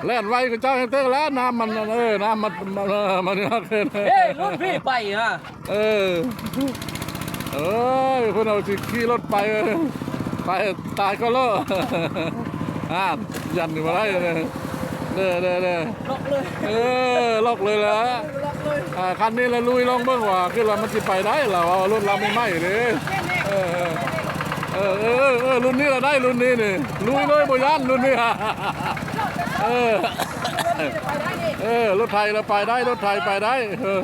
ແລ່ນໄວກວ່າເຈົ້າແຮງເຕີແລ້ວ ນ້ຳມັນ ເອີ ນ້ຳມັນ ມັນ ມັນ ເອີ ລົດພີ່ໄປນະ ເອີ ເອີຍ ເພິ່ນເອົາຊິຂີ່ລົດໄປ ໄປຕາຍກໍໂລດ ອ່ານ ຢັນນີ້ບໍ່ໄດ້ເດີ ເດີ ເດີ ເດີ ລັອກເລີຍ ເອີ ລັອກເລີຍລະ ລັອກເລີຍ ອ່າ ຄັນນີ້ລະລຸຍລອງເບິ່ງວ່າ ຄືລະມັນຊິໄປໄດ້ລະ ເວົ້າລົດລາວໃໝ່ໆເດ້ ເອີ ເອີ ເອີ ເອີ ເອີ ລຸ້ນນີ້ລະໄດ້ ລຸ້ນນີ້ນີ້ ລຸຍເລີຍບໍ່ຢ້ານລຸ້ນນີ້ ເອີ ເອີ ລົດໄຖລະໄປໄດ້ ລົດໄຖໄປໄດ້ ເອີ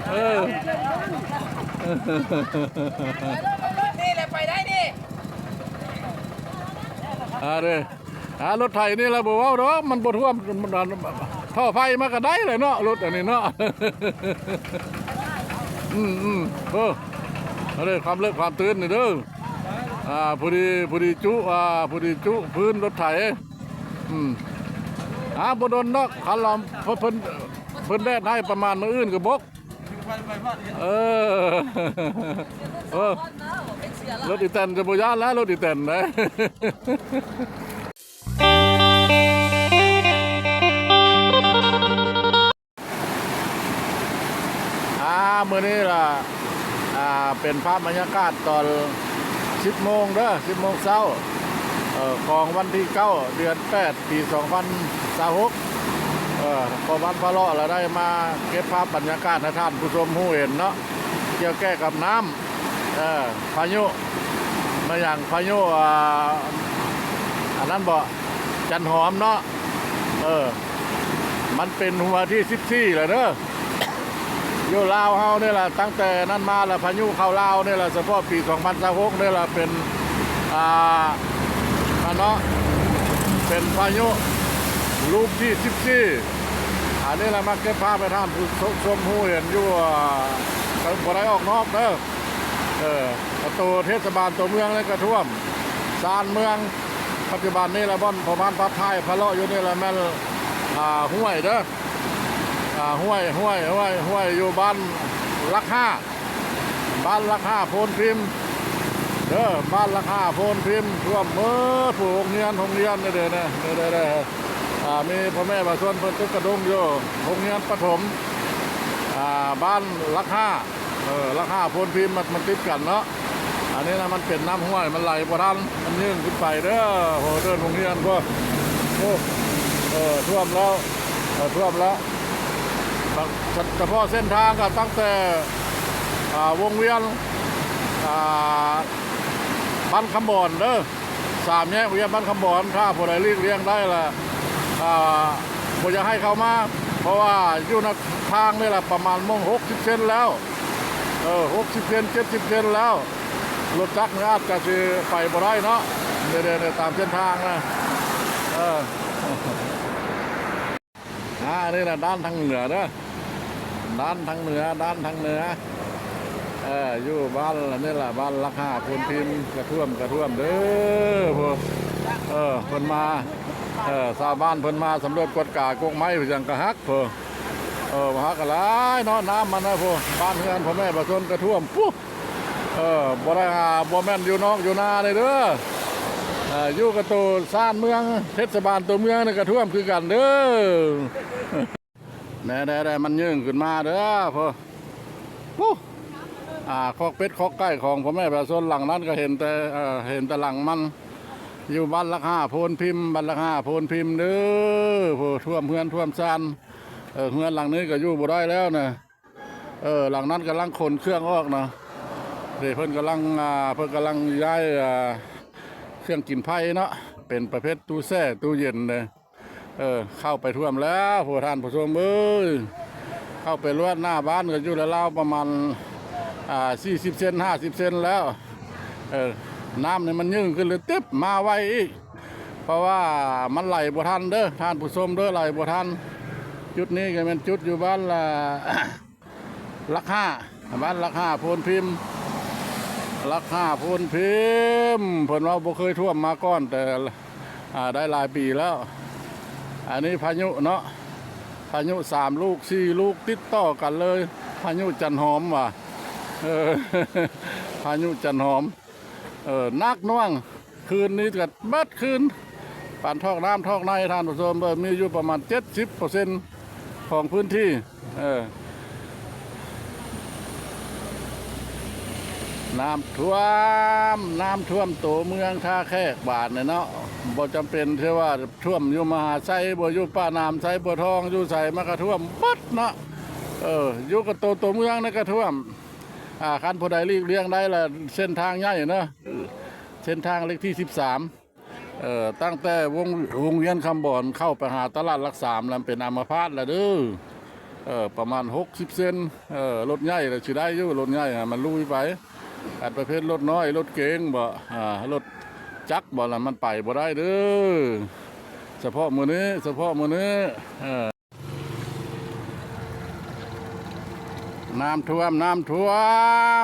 ເອີ ນີ້ແຫຼະໄປໄດ້ນີ້ ອ່າເດ້ ອ່າ ລົດໄຖນີ້ລະບໍ່ເວົ້າດອກ ມັນບໍ່ຖ້ວມ ມັນ ມັນ ທໍ່ໄຟມາກະໄດ້ແຫຼະເນາະ ລົດອັນນີ້ເນາະ ອືມໆ ເອີ ອັນນີ້ຄວາມເລິກຄວາມຕື່ນນີ້ເດີ ອ່າ ພໍດີ ພໍດີຈຸ ອ່າ ພໍດີຈຸພື້ນລົດໄຖ ອືມ ອ່າ ບໍ່ດົນດອກ ຄັນລະເພິ່ນ ເພິ່ນ ເພິ່ນແດດໃຫ້ປະມານມື້ອື່ນກະບົກ ເອີ ເອີ ລົດອີແຕນຈະບໍ່ຢ້ານແລ້ວ ລົດອີແຕນເດ້ ອ່າ ມື້ນີ້ລະ ອ່າ ເປັນພາບບັນຍາກາດຕອນສິບໂມງເດີ ສິບໂມງເຊົ້າ ເອີ ຂອງວັນທີເກົ້າ ເດືອນແປດ ປີສອງພັນຊາວຫົກ ເອີ ພໍ່ບ້ານພະເລາະລະໄດ້ມາເກັບພາບບັນຍາກາດໃຫ້ທ່ານຜູ້ຊົມຮູ້ເຫັນເນາະ ກ່ຽວແກ່ກັບນ້ຳ ເອີ ພາຍຸ ມາຫຍັງ ພາຍຸ ອ່າ ອັນນັ້ນເບາະ ຈັນຫອມເນາະ ເອີ ມັນເປັນຫົວທີສິບສີ່ແລ້ວເດີ ຢູ່ລາວເຮົານີ້ລະ ຕັ້ງແຕ່ນັ້ນມາລະ ພາຍຸເຂົ້າລາວນີ້ລະ ສະເພາະປີສອງພັນຊາວຫົກນີ້ລະ ເປັນ ອ່າ ອັນເນາະ ເປັນພາຍຸລູກທີສິບສີ່ ອັນນີ້ລະ ມາເກັບພາບໃຫ້ທ່ານຜູ້ຊົມຮູ້ເຫັນຢູ່ ເອີ ບໍ່ໄດ້ອອກນອກເດີ ເອີ ປະຕູເທດສະບານຕົວເມືອງນີ້ກະຖ້ວມ ຊານເມືອງ ປັດຈຸບັນນີ້ລະ ບ່ອນພໍ່ບ້ານພັກທ້າຍພະເລາະຢູ່ນີ້ລະ ແມ່ນ ອ່າ ຫ້ວຍເດີ ອ່າ ຫ້ວຍ ຫ້ວຍ ຫ້ວຍ ຫ້ວຍ ຢູ່ບ້ານຫຼັກຫ້າ ບ້ານຫຼັກຫ້າໂພນພິມເດີ ບ້ານຫຼັກຫ້າໂພນພິມ ຖ້ວມໝົດ ຜູ້ ໂຮງຮຽນ ໂຮງຮຽນເດີ ເດີ ເດີ ເດີ ອ່າ ມີພໍ່ແມ່ປະຊາຊົນເພິ່ນຕຶກກະດົງຢູ່ ໂຮງຮຽນປະຖົມ ອ່າ ບ້ານຫຼັກຫ້າ ເອີ ຫຼັກຫ້າໂພນພິມ ມັນ ມັນຕິດກັນເນາະ ອັນນີ້ນະ ມັນເປັນນ້ຳຫ້ວຍ ມັນໄຫຼບໍ່ທັນ ມັນຍື່ນຂຶ້ນໄປເດີ ໂອ້ ເດີນໂຮງຮຽນພຸ້ນ ໂອ້ ເອີ ຖ້ວມແລ້ວ ເອີ ຖ້ວມແລ້ວ ສະ ສະເພາະເສັ້ນທາງກະຕັ້ງແຕ່ ອ່າ ວົງວຽນ ອ່າ ບ້ານຄຳບອນເດີ ສາມແຍກວຽນບ້ານຄຳບອນ ຖ້າຜູ້ໃດຫຼີກລ່ຽງໄດ້ລະ ອ່າ ບໍ່ຢາກໃຫ້ເຂົ້າມາ ເພາະວ່າຢູ່ໃນທາງນີ້ລະປະມານມົ້ງຫົກສິບເຊັນແລ້ວ ເອີ ຫົກສິບເຊັນ ເຈັດສິບເຊັນແລ້ວ ລົດຈັກນີ້ອາດກະຊິໄປບໍ່ໄດ້ເນາະ ເດີ ເດີ ເດີ ຕາມເສັ້ນທາງນະ ເອີ. ອ່າ ນີ້ລະດ້ານທາງເໜືອເດີ ດ້ານທາງເໜືອ ດ້ານທາງເໜືອ ເອີ ຢູ່ບ້ານນີ້ລະ ບ້ານຫຼັກຫ້າໂພນພິມ ກະຖ້ວມ ກະຖ້ວມເດີ ເອີ ເພິ່ນມາ ເອີ ຊາວບ້ານເພິ່ນມາສຳຫຼວດກວດກາກົກໄມ້ ຫຍັງກະຫັກ ເອີ ຫາກກະຫຼາຍເນາະ ນ້ຳມັນນະ ຜູ້ ບ້ານເຮືອນພໍ່ແມ່ປະຊາຊົນກະຖ້ວມ ປຸ ເອີ ບໍ່ໄດ້ ອ່າ ບໍ່ແມ່ນຢູ່ນອກຢູ່ນາເດີ ເອີ ຢູ່ກະໂຕຊານເມືອງ ເທດສະບານໂຕເມືອງນີ້ກະຖ້ວມຄືກັນເດີ ແດ່ໆໆ ມັນຍື່ນຂຶ້ນມາເດີ ພຸ້ ອ່າ ຄອກເປັດຄອກໄກ່ຂອງພໍ່ແມ່ປະຊາຊົນ ຫຼັງນັ້ນກະເຫັນແຕ່ ເອີ ເຫັນແຕ່ຫຼັງມັນ ຢູ່ບ້ານຫຼັກຫ້າໂພນພິມ ບ້ານຫຼັກຫ້າໂພນພິມເດີ ຜູ້ ຖ້ວມເຮືອນຖ້ວມຊານ ເອີ ເຮືອນຫຼັງນີ້ກະຢູ່ບໍ່ໄດ້ແລ້ວນະ. ເອີ ຫຼັງນັ້ນກຳລັງຂົນເຄື່ອງອອກນະ ເດ້ ເພິ່ນກຳລັງ ອ່າ ເພິ່ນກຳລັງຍ້າຍ ອ່າ ເຄື່ອງກິນໄພເນາະ ເປັນປະເພດຕູ້ແຊ່ຕູ້ເຢັນເດ້ ເອີ ເຂົ້າໄປຖ້ວມແລ້ວ ພວກທ່ານຜູ້ຊົມເອີຍ ເຂົ້າໄປລວດໜ້າບ້ານກະຢູ່ລາວໆປະມານ ອ່າ ສີ່ສິບເຊັນ ຫ້າສິບເຊັນແລ້ວ ເອີ ນ້ຳນີ້ມັນຍື່ນຂຶ້ນເລີຍ ຕິບ ມາໄວອີກ ເພາະວ່າມັນໄຫຼບໍ່ທັນເດີ ທ່ານຜູ້ຊົມເດີ ໄຫຼບໍ່ທັນ ຈຸດນີ້ກະແມ່ນຈຸດຢູ່ບ້ານລະ ຫຼັກຫ້າ ບ້ານຫຼັກຫ້າໂພນພິມ ຫຼັກຫ້າໂພນພິມ ເພິ່ນວ່າບໍ່ເຄີຍຖ້ວມມາກ່ອນ ແຕ່ ອ່າ ໄດ້ຫຼາຍປີແລ້ວ ອັນນີ້ພາຍຸເນາະ ພາຍຸສາມລູກ ສີ່ລູກຕິດຕໍ່ກັນເລີຍ ພາຍຸຈັນຫອມວ່າ ເອີ ພາຍຸຈັນຫອມ ເອີ ໜັກໜ່ວງ ຄືນນີ້ກະເບິດຄືນ ປານທ້ອງນ້ຳທ້ອງໃນ ທ່ານຜູ້ຊົມເອີຍ ມີຢູ່ປະມານເຈັດສິບເປີເຊັນຂອງພື້ນທີ່. ເອີ ນ້ຳຖ້ວມ ນ້ຳຖ້ວມໂຕເມືອງທ່າແຂກບາດນີ້ເນາະ. ບໍ່ຈຳເປັນທີ່ວ່າຖ້ວມຢູ່ມະຫາໄຊ ບໍ່ຢູ່ປາກນ້ຳ ໄຊບົວທອງ ຢູ່ໃສມັນກະຖ້ວມເບິດເນາະ. ເອີ ຢູ່ກັບໂຕ ໂຕເມືອງນີ້ກະຖ້ວມ. ອ່າ ຄັນຜູ້ໃດຫຼີກລ່ຽງໄດ້ລະ ເສັ້ນທາງໃຫຍ່ເນາະ ເສັ້ນທາງເລກທີສິບສາມ ເອີ ຕັ້ງແຕ່ວົງ ວົງວຽນຄຳບອນເຂົ້າໄປຫາຕະຫຼາດຫຼັກສາມລະເປັນອາມະພາດລະເດີ. ເອີ ປະມານຫົກສິບເຊັນ. ເອີ ລົດໃຫຍ່ລະຊິໄດ້ຢູ່ ລົດໃຫຍ່ຫັ້ນມັນລຸຍໄປ. ອັນປະເພດລົດນ້ອຍ ລົດເກັງບໍ ອ່າ ລົດຈັກບໍລະ ມັນໄປບໍ່ໄດ້ເດີ. ສະເພາະມື້ນີ້ ສະເພາະມື້ນີ້ ເອີ ນ້ຳຖ້ວມ ນ້ຳຖ້ວ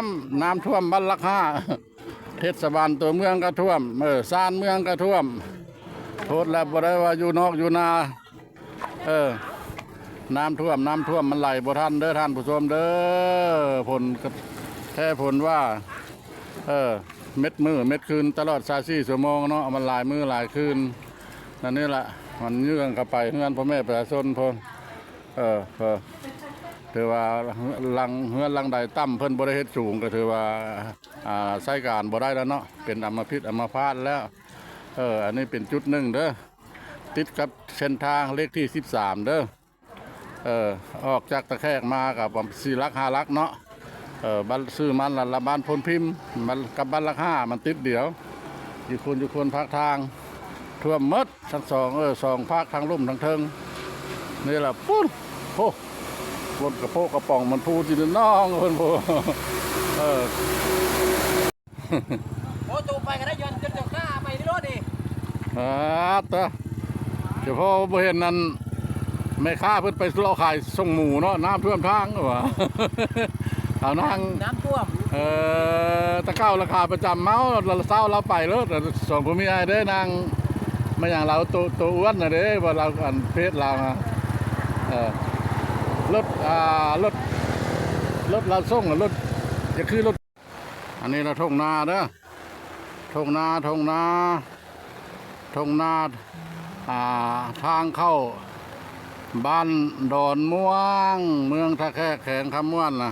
ມ ນ້ຳຖ້ວມບ້ານຫຼັກຫ້າ. ເທດສະບານຕົວເມືອງກະຖ້ວມ ເອີ ຊານເມືອງກະຖ້ວມ ໂພດແລ້ວ ບໍ່ໄດ້ວ່າຢູ່ນອກຢູ່ນາ. ເອີ ນ້ຳຖ້ວມ ນ້ຳຖ້ວມ ມັນໄຫຼບໍ່ທັນເດີທ່ານຜູ້ຊົມເດີ. ຝົນກະແທ້ຝົນວ່າ ເອີ ເມັດມື້ເມັດຄືນ ຕະຫຼອດຊາວສີ່ຊົ່ວໂມງເນາະ ມັນຫຼາຍມື້ຫຼາຍຄືນ. ນັ້ນນີ້ລະ ມັນເຍືອງເຂົ້າໄປເຮືອນພໍ່ແມ່ປະຊາຊົນພຸ້ນ. ເອີ ເອີ ຖືວ່າຫຼັງ ເຮືອນຫຼັງໃດຕ່ຳ ເພິ່ນບໍ່ໄດ້ເຮັດສູງ ກະຖືວ່າ ອ່າ ໃຊ້ການບໍ່ໄດ້ແລ້ວເນາະ ເປັນອຳມະພິດອຳມະພາດແລ້ວ. ເອີ ອັນນີ້ເປັນຈຸດໜຶ່ງເດີ ຕິດກັບເສັ້ນທາງເລກທີສິບສາມເດີ. ເອີ ອອກຈາກຕາແຂກມາກະປະມານສີ່ຫຼັກຫ້າຫຼັກເນາະ. ເອີ ບ້ານ ຊື່ມາລະ ລະບ້ານໂພນພິມ ມັນກັບບ້ານຫຼັກຫ້າມັນຕິດດຽວ ຢູ່ຄົນ ຢູ່ຄົນພາກທາງ ຖ້ວມໝົດທັງສອງ ເອີ ສອງພາກ ທັງລຸ່ມທັງເທິງ. ນີ້ລະ ພຸ້ນ ໂອ້ ລົດກະໂປະກະປ໋ອງມັນພູຊິນະນ້ອງເພິ່ນພຸ້ນ. ເອີ ໂອ້ ໂຕໄປກະໄດ້ ຍ້ອນຈົນເຈົ້າຂ້າໄປນີ້ໂລດນີ້. ອາ ຕະ ສະເພາະບໍ່ເຫັນອັນ ແມ່ຄ້າເພິ່ນໄປເລາະຂາຍສົ່ງໝູເນາະ ນ້ຳຖ້ວມທາງວ່າ ເອົານາງ ນ້ຳຖ້ວມ ເອີ ແຕ່ເກົ່າລາຄາປະຈຳເຮົາ ລາວເຊົາລາວໄປໂລດ. ສອງຜົວເມຍເດ້ ນາງ ແມ່ນຫຍັງລາວ ໂຕ ໂຕອ້ວນນະເດ້ ວ່າລາວ ອັນເພຈລາວນະ ເອີ ລົດ ອ່າ ລົດ ລົດລາວສົ່ງ ລົດ ຈະຄືລົດ ອັນນີ້ລະທົ່ງນາເດີ ທົ່ງນາ ທົ່ງນາ ທົ່ງນາ ອ່າ ທາງເຂົ້າບ້ານດອນມ່ວງ ເມືອງທ່າແຂກ ແຂວງຄຳມ່ວນນະ.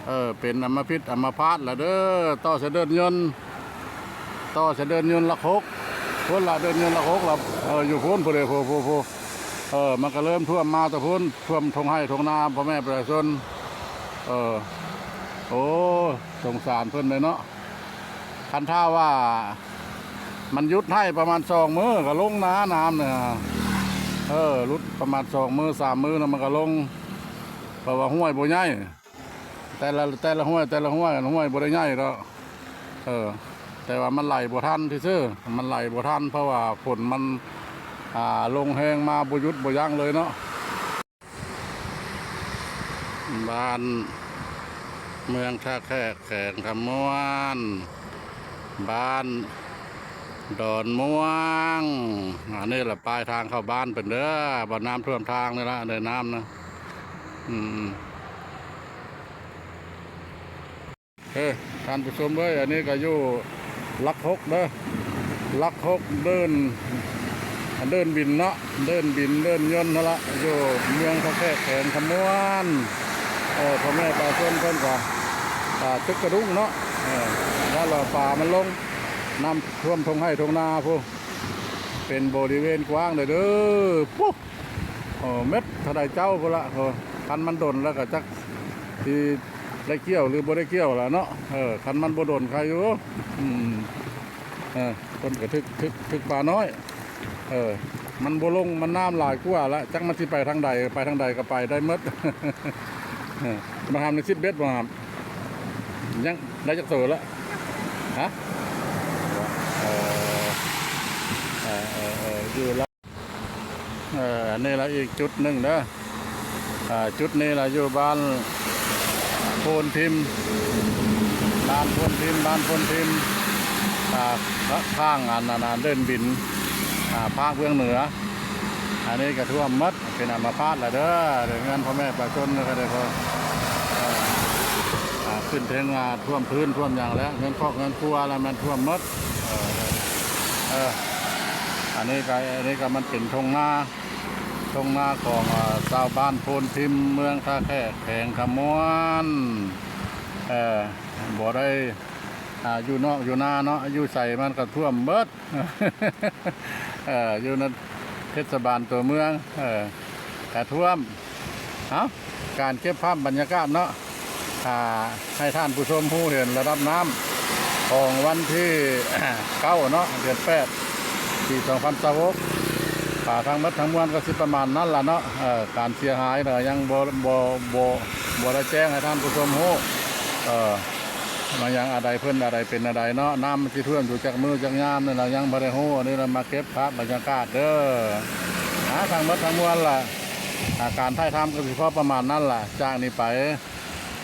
ເອີ ເປັນອຳມະພິດອຳມະພາດລະເດີ ຕໍ່ຊາຍເດີນຍົນ ຕໍ່ຊາຍເດີນຍົນຫຼັກຫົກ ພຸ້ນລະ ເດີນຍົນຫຼັກຫົກລະ ເອີ ຢູ່ພຸ້ນ ພຸ້ນເດ ພຸ້ນ ເອີ ມັນກະເລີ່ມຖ້ວມມາແຕ່ພຸ້ນ ຖ້ວມທົ່ງໄຮ່ທົ່ງນາພໍ່ແມ່ປະຊາຊົນ. ເອີ ໂອ້ ສົງສານເພິ່ນເລີຍເນາະ. ຄັນຖ້າວ່າມັນຢຸດໃຫ້ປະມານສອງມື້ກະລົງນາ ນ້ຳນະ ເອີ ຫຼຸດປະມານສອງມື້ສາມມື້ນະ ມັນກະລົງ ເພາະວ່າຫ້ວຍບໍ່ໃຫຍ່ ແຕ່ລະ ແຕ່ລະຫ້ວຍ ແຕ່ລະຫ້ວຍ ຫ້ວຍບໍ່ໄດ້ໃຫຍ່ດອກ. ເອີ ແຕ່ວ່າມັນໄຫຼບໍ່ທັນຊື່ໆ ມັນໄຫຼບໍ່ທັນ ເພາະວ່າຝົນມັນ ອ່າ ລົງແຮງມາບໍ່ຢຸດບໍ່ຢັ້ງເລີຍເນາະ. ບ້ານເມືອງທ່າແຂກ ແຂວງຄຳມ່ວນ ບ້ານດອນມ່ວງ. ອັນນີ້ລະປາຍທາງເຂົ້າບ້ານເພິ່ນເດີ ບ່ອນນ້ຳຖ້ວມທາງນີ້ລະ ເດີ ນ້ຳນະ ອືມ. ເອີ ທ່ານຜູ້ຊົມເອີຍ ອັນນີ້ກະຢູ່ຫຼັກຫົກເດີ ຫຼັກຫົກ ເດີ່ນ ເດີ່ນບິນເນາະ ເດີ່ນບິນ ເດີ່ນຍົນຫັ້ນລະ ຢູ່ເມືອງທ່າແຂກ ແຂວງຄຳມ່ວນ. ເອີ ພໍ່ແມ່ປະຊາຊົນເພິ່ນກະ ອ່າ ຕຶກກະດຸ້ງເນາະ ເອີ ຢ້ານວ່າປາມັນລົງ ນ້ຳຖ້ວມທົ່ງໄຮ່ທົ່ງນາພຸ້ນ ເປັນບໍລິເວນກວ້າງເດີ ເດີ ປຸບ ເອີ ເມັດເທົ່າໃດເຈົ້າພຸ້ນລະ. ເອີ ຄັນມັນດົນລະກະຈັກຊິ ໄດ້ກ່ຽວຫຼືບໍ່ໄດ້ກ່ຽວລະເນາະ. ເອີ ຄັນມັນບໍ່ດົນໄຄຢູ່ ອືມ ເອີ ເພິ່ນກະຖືກ ຖືກ ຖືກປານ້ອຍ. ເອີ ມັນບໍ່ລົງ ມັນນ້ຳຫຼາຍກວ່າລະ ຈັກມັນຊິໄປທາງໃດ ໄປທາງໃດກະໄປໄດ້ໝົດ. ເອີ ມາຫາມໃນສິບເບັດບໍ່ຫາມ ຍັງໄດ້ຈັກໂຕລະ ຮະ? ເອີ ເອີ ເອີ ເອີ ຢູ່ລະ ເອີ ອັນນີ້ລະອີກຈຸດໜຶ່ງເດີ ອ່າ ຈຸດນີ້ລະຢູ່ບ້ານໂພນພິມ ບ້ານໂພນພິມ ບ້ານໂພນພິມ ອ່າ ທາງອັນນັ້ນ ເດີ່ນບິນ ອ່າ ພາກເບື້ອງເໜືອ. ອັນນີ້ກະຖ້ວມໝົດ ເປັນອຳມະພາດລະເດີ ເຮືອນພໍ່ແມ່ປະຊາຊົນກະໄດ້ພໍ ອ່າ ຂຶ້ນເທິງ ອ່າ ຖ້ວມພື້ນຖ້ວມຫຍັງແລ້ວ ເຮືອນຄອກເຮືອນຄົວລະແມ່ນຖ້ວມໝົດ. ເອີ ເອີ ອັນນີ້ກໍ ອັນນີ້ກໍມັນເປັນທົ່ງນາ ທົ່ງນາຂອງ ອາ ຊາວບ້ານໂພນພິມ ເມືອງທ່າແຂກ ແຂວງຄຳມ່ວນ. ເອີ ບໍ່ໄດ້ ອາ ຢູ່ນອກຢູ່ນາເນາະ ຢູ່ໃສມັນກໍຖ້ວມເບິດ. ເອີ ຢູ່ໃນເທດສະບານຕົວເມືອງ ເອີ ກະຖ້ວມ. ເອົ້າ ການເກັບພາບບັນຍາກາດເນາະ ອາ ໃຫ້ທ່ານຜູ້ຊົມຮູ້ເຫັນລະດັບນ້ຳຂອງວັນທີ ເກົ້າເນາະ ເດືອນແປດ ປີສອງພັນຊາວຫົກ ອາ ທັງໝົດທັງມວນກໍຊິປະມານນັ້ນລະເນາະ. ເອີ ການເສຍຫາຍລະຍັງບໍ່ ບໍ່ ບໍ່ ບໍ່ໄດ້ແຈ້ງໃຫ້ທ່ານຜູ້ຊົມຮູ້ ເອີ ມາຫຍັງອັນໃດ ເພິ່ນອັນໃດເປັນອັນໃດເນາະ ນ້ຳມັນຊິຖ້ວມຢູ່ຈັກມື້ຈັກຍາມນີ້ລະຍັງບໍ່ໄດ້ຮູ້. ອັນນີ້ລະມາເກັບພາບບັນຍາກາດເດີ ອາ ທັງໝົດທັງມວນລະ ອາ ການຖ່າຍທຳກໍຊິພໍປະມານນັ້ນລະ. ຈາກນີ້ໄປ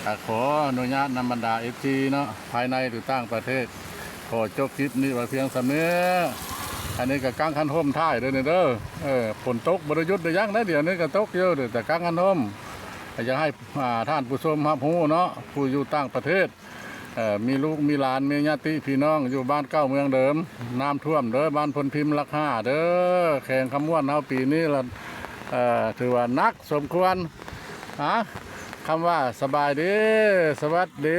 ກໍຂໍອະນຸຍາດນຳບັນດາເອັຟຊີເນາະ ພາຍໃນຫຼືຕ່າງປະເທດ ຂໍຈົບຄລິບນີ້ໄວ້ພຽງສ່ຳນີ້. ອັນນີ້ກໍກາງຄັນຮົ່ມຖ່າຍເດີນີ້ເດີ ເອີ ຝົນຕົກບໍ່ໄດ້ຢຸດໄດ້ຢັ້ງເດ້ ດຽວນີ້ກໍຕົກຢູ່ ແຕ່ກາງຄັນຮົ່ມ. ກໍຢາກໃຫ້ ອາ ທ່ານຜູ້ຊົມຮັບຮູ້ເນາະ ຜູ້ຢູ່ຕ່າງປະເທດ ເອີ ມີລູກມີຫຼານ ມີຍາດຕິພີ່ນ້ອງຢູ່ບ້ານເກົ່າເມືອງເດີມ ນ້ຳຖ້ວມເດີ ບ້ານໂພນພິມຫຼັກຫ້າເດີ ແຂວງຄຳມ່ວນເຮົາ ປີນີ້ລະ ເອີ ຖືວ່າໜັກສົມຄວນ. ອາ ຄຳວ່າສະບາຍດີ ສະຫວັດດີ